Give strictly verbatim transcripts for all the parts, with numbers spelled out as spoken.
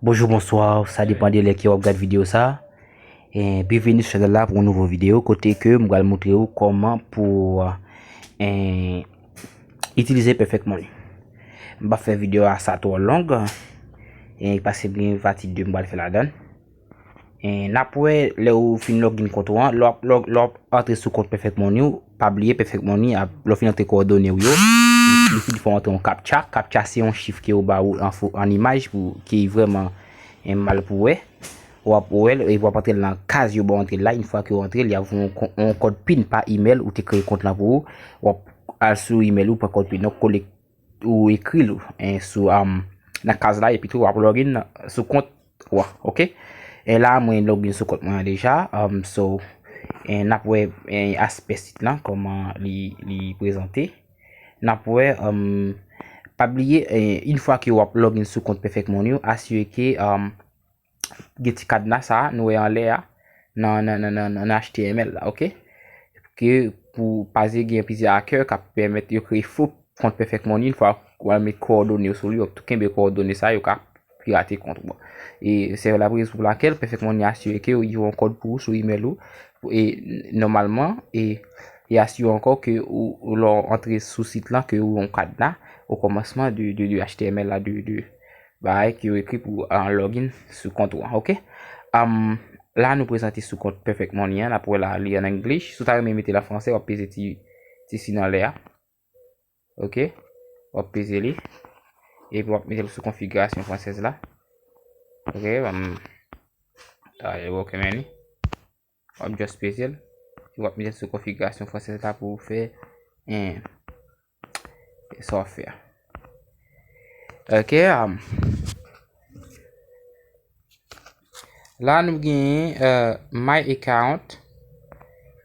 Bonjou, bonswa, sa depann de lè ke w ap gad videyo sa. E byenveni sou chanèl la pou yon nouvo videyo kote ke m pral montre w kòman pou, e, itilize Perfect Money. M p ap fè videyo a sa twò long, e, paske m gen pati de m pral fè ladan l. E, n ap wè lè w fin login kont ou an, lè w ap log-, lè w ap antre sou kont Perfect Money ou, pa bliye Perfect Money ap, lè w fin antre kowòdone w yo, li fin fè w antre yon captcha. Captcha se yon chif ke yo ba ou an fo-, an imaj pou ki vrèman, e, mal pou wè. W ap wè l, e w ap antre l nan kaz yo ba w antre l la. Yon fwa ke w antre l, y ap voye yon ko-, yon kòd pin pa email ou te kreye kont lan pou ou. W ap al sou email ou, pran kòd pin nan, kole ou ekri l, e, sou, um, nan kaz la, epi tou w ap login sou kont ou an, oke? E la, mwen login sou kont mwen an deja, um, so, e, n ap wè, e, aspè sit lan, kòman li, li prezante. N ap wè, um, pa bliye, e, yon fwa ke w ap login sou kont Perfect Money ou, asire ke, um, gen ti kadna sa a nou wè anlè a nan, nan, nan, nan, nan H T M L la, oke? Ke pou, paske gen plizyè hacker k ap pèmèt yo kreye fo kont Perfect Money, yon fwa w al met kowòdone yo sou li, w ap tou kenbe kowòdone sa yo ka pirate kont ou an. E se la rezon pou lakèl Perfect Money asire ke yo yon kòd pou ou sou email ou, e nòmalman, e, e asire ankò ke ou, ou lè w antre sou sit lan, ke ou yon kadna o kòmansman de, de, de H T M L la, de, de, bagay ke yo ekri pou, ah, login sou kont ou an, oke? Am, la, nou prezante sou kont Perfect Money an, n ap wè la, li an English. Si w ta renmen mete l an fransè, w ap peze ti, ti siy nan lè a. Oke? W ap peze li. Epi w ap mete l sou konfigirasyon fransèz la. Oke? Am, ah, e oke, men li. W ap just peze l. Epi w ap mete l sou konfigirasyon fransèz la pou w fè, en, sa w ap fè a. Oke, um, la nou genyen, eh, My Account.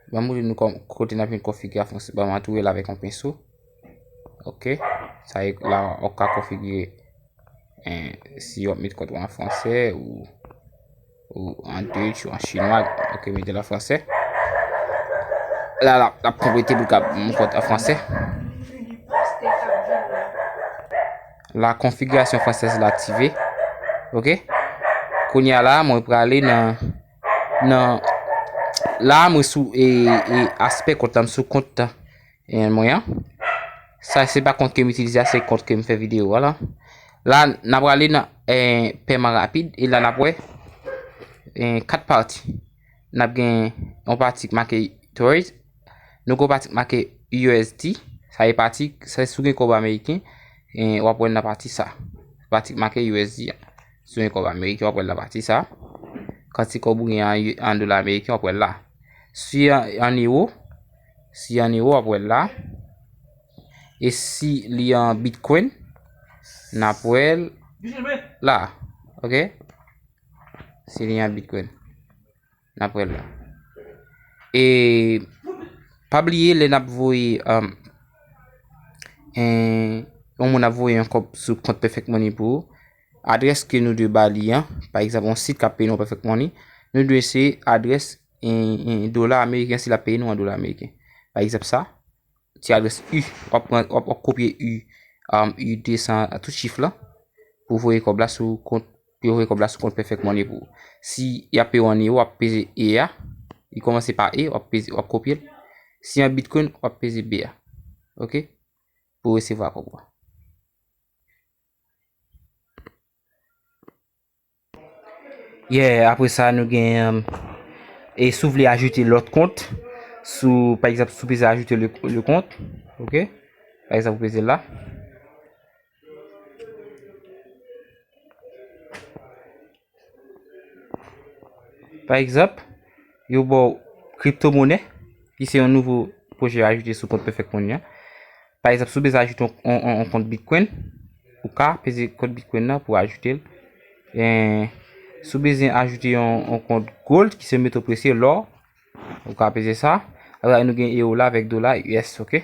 Ban m montre nou kòm, kote n ap jwenn konfigirasyon fransèz. Ban m antoure l avèk yon penso. Oke. Sa e la, ou ka konfigire, eh, si w ap met kont ou an fransè ou, ou an Dutch ou an chinwa. Oke, mete l an fransè. La, la, l ap konplete pou l ka ban m kont an fransè. La konfigirasyon fransèz la aktive. Oke. Kounye a la, mwen prale nan, nan, la, mwen sou, e, e, aspè kont la, m sou kont, e, mwen an. Sa, se pa kont ke m itilize a, se kont ke m fè videyo a la. La, n ap prale nan, e, pèman rapid, e la, n ap wè, e, kat pati. N ap gen yon pati k make Tourist. Nou gen yon pati k make U S D. Sa e pati, sa si w gen kòb ameriken, e, w ap wè l nan pati sa. Pati k make U S D a. Si w gen kòb ameriken, w ap wè l nan pati sa. Kantite kòb ou gen an, an dola ameriken, w ap wè l la. Si an, an ewo, si an ewo, w ap wè l la. E si li an Bitcoin, n ap wè l la. Oke? Si li an Bitcoin. N ap wè l la. E pa bliye, lè n ap voye, um, en, yon moun ap voye yon kòb sou kont Perfect Money pou ou, adrès ke nou dwe ba li an, pa egzanp, yon sit k ap peye nou Perfect Money, nou dwe se adrès, en, en, dola ameriken, si l ap peye nou an dola ameriken. Pa egzanp sa, ti adrès U, w ap pran, w ap, w ap kopye U, um, U desan, tout chif la, pou voye kòb la sou kont, pou yo voye kòb la sou kont Perfect Money pou ou. Si y ap peye w an ewo, w ap peze E a, li kòmanse pa E, w ap peze, w ap kopye l. Si an Bitcoin, w ap peze B a. Oke? Pou resevwa kòb ou a. Yeah, apre sa, nou gen, e si w vle ajoute lòt kont, sou, pa egzanp, si w peze ajoute le, le kont, oke? Pa egzanp, ou peze la. Pa egzanp, yo ba w kripto monè, ki se yon nouvo pwojè ajoute sou kont Perfect Money an. Pa egzanp, si w bezwen ajoute yon, yon, yon, yon kont Bitcoin, ou ka peze kont Bitcoin nan pou ajoute l. E si w bezwen ajoute yon, yon kont Gold, ki se meto presye, lò, ou ka peze sa. Apre, nou gen ewo la avèk dola U S, oke?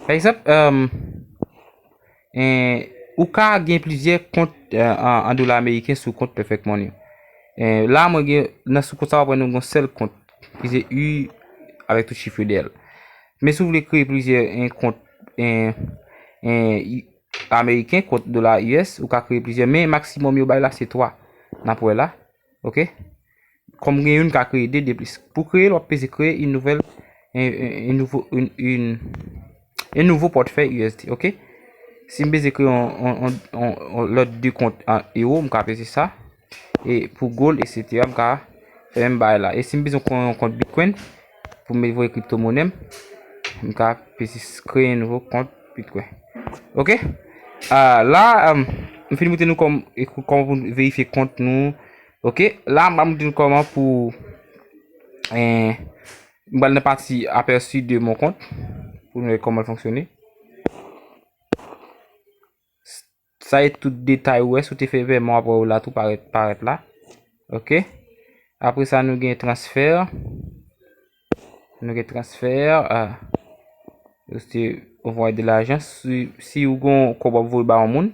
Pa egzanp, um, e, ou ka gen plizyè kont, e, an, an dola ameriken sou kont Perfect Money. E, la, mwen gen, nan sou kont sa, w ap wè nou gen yon sèl kont, ki se U avèk tout chif yo dèyè l. Men si w vle kreye plizyè, e, kont, e, e, ameriken kont dola U S, ou ka kreye plizyè, men maksimòm yo bay la se twa. N ap wè la. Ok. Kòm gen youn ka kreye de, de plis. Pou kreye l, w ap peze kreye une nouvelle, un, un, un nouveau, une, une, un nouveau portefeuille U S D, ok? Si m bezwen kreye yon, yon, yon, yon, yon lòt de kont an euro, m ka peze sa. E pou gold, et cetera, m ka fè menm bagay la. E si m bezwen kreye yon kont Bitcoin, pou m voye kripto monnen m, m ka peze kreye yon nouvo kont Bitcoin. Ok? Ah, la, um, m fin montre nou kòm, e kou-, kòman pou nou verifye kont nou. Ok? La, m ap montre nou kòman pou, eh, m pral nan pati aperçu de mon compte, pou nou wè kòman l fonksyone. Sa e tout detay ou wè, si w te fè pèman, w ap wè yo la tou parèt, parèt la. Ok? Apre sa, nou gen transfè. Nou gen transfè, ah, yo se envoyer de l'argent. Si, si ou gen yon kòb w ap voye ba yon moun,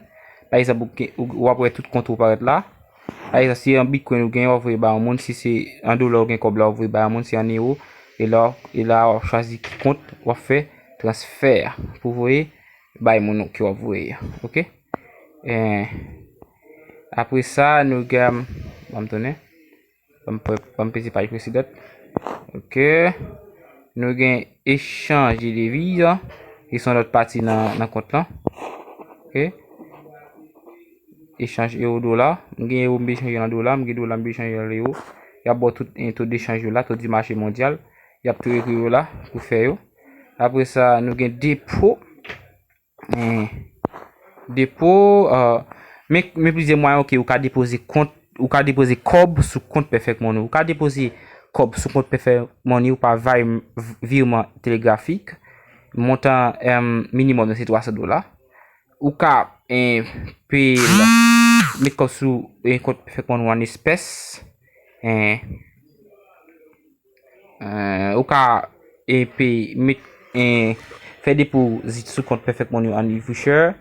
pa egzanp, ou gen, ou, w ap wè tout kont ou parèt la. Pa egzanp, si an Bitcoin ou gen, w ap voye ba yon moun. Si se an dola ou gen kòb la, w ap voye ba yon moun. Si an euro, e la, e la, w ap chwazi ki kont w ap fè transfè pou voye bay moun ke w ap voye a. Ok? Eh, apre sa, nou gen, ban m tounen. Ban m pre-, ban m peze paj presedan. Ok. Nou gen echanj de deviz, ki se yon lòt pati nan, nan kont lan. Ok. Echanj euro dola. M gen euro m vle chanje an dola, m gen dola m vle chanje an euro. Y ap ba w tout, eh, taux d'échange yo la, taux du marché mondial. Y ap tou ekri yo la pou fè yo. Apre sa, nou gen depo. Eh, depo, eh, men, men plizyè mwayen, ok, ou ka depoze kont, ou ka depoze kòb sou kont Perfect Money. Ou ka depoze kòb sou kont Perfect Money ou pa vay-, virman telegrafik. Montan, em, minimòm nan se twa san dola. Ou ka, eh, peye l, met kòb sou, eh, kont Perfect Money ou an espès. Eh, eh, ou ka, eh, peye, met, eh, fè depozit sou kont Perfect Money ou an e-voucher,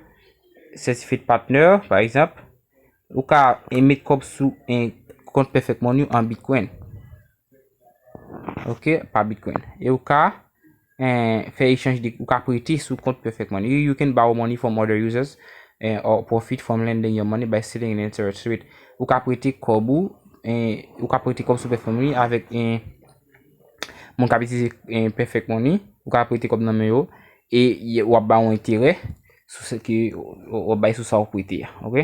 certified partner, pa egzanp. Ou ka, eh, met kòb sou, eh, kont Perfect Money ou an Bitcoin. Ok, pa Bitcoin. E ou ka, eh, fè echanj de, ou ka prete sou kont Perfect Money. You, you can borrow money from other users, eh, or profit from lending your money by selling an interest rate. Ou ka prete kòb ou, eh, ou ka prete kòb sou Perfect Money avèk, eh, moun k ap itilize, eh, Perfect Money. Ou ka prete kòb nan men yo e y-, w ap ba yon enterè sou sa ke w, w ap bay sou sa w prete a. Ok?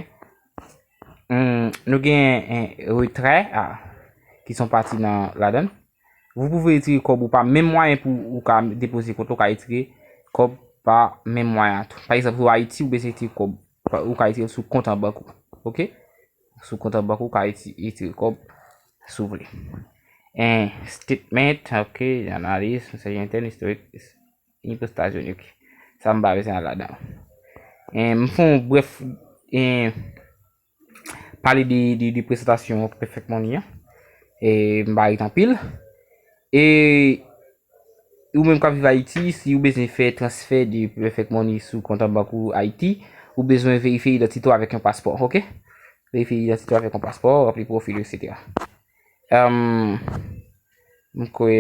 Hmm, nou gen, eh, retrè, ah, ki son pati nan ladan. Vous pouvez retire kòb ou pa menm mwayen pou ou ka depoze kont ou ka retire kòb pa menm mwayen an tou. Pa egzanp, ou Ayiti, ou bezwen retire kòb, pa, ou ka retire sou kont an bank ou. Ok? Sou kont an bank ou ka reti-, retire kòb si w vle. En statement, ok, analyse, message interne, historique, impost journée, ok. Sa m pa bezwen al ladan. En, m fè yon brèf, en, pale de, de, de prezantasyon Perfect Money an. E m pa ret anpil. E ou menm k ap viv Ayiti, si ou bezwen fè transfè de Perfect Money sou kont an bank ou Ayiti, ou bezwen verifye idantite w avèk yon paspò, ok? Verifye idantite w avèk yon paspò, ranpli pwofil ou, et cetera. Em, m kwè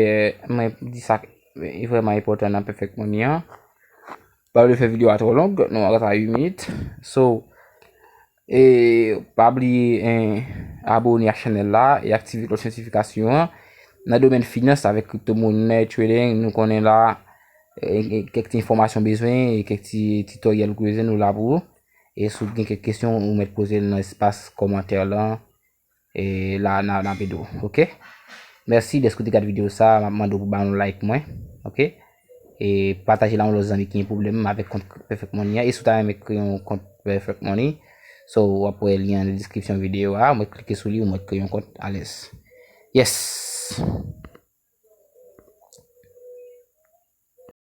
mwen di sa ki vrèman enpòtan nan Perfect Money an. Pa vle fè videyo a twò long, nou rete a uit minit. So, e pa bliye, en, abone ak chanèl la e aktive klòch notifikasyon an. Nan domèn finans avèk kripto money, trading, nou konnen la, e, e kèk ti enfòmasyon bezwen, e kèk ti titoryèl ou bezwen, nou la pou ou. E si w gen kèk kesyon, ou mèt poze l nan espas kòmantè lan. E la, n a, n ap ede w, ok? Mèsi dèske w te gade videyo sa a, m ap mande w pou ba yon like mwen, ok? E pataje l a yon lòt zanmi ki gen pwoblèm avèk kont Perfect Money an. E si w ta renmen kreye yon kont Perfect Money, so, w ap wè lyen an nan deskripsyon videyo a, w mèt klike sou li, w mèt kreye yon kont alèz. Yes!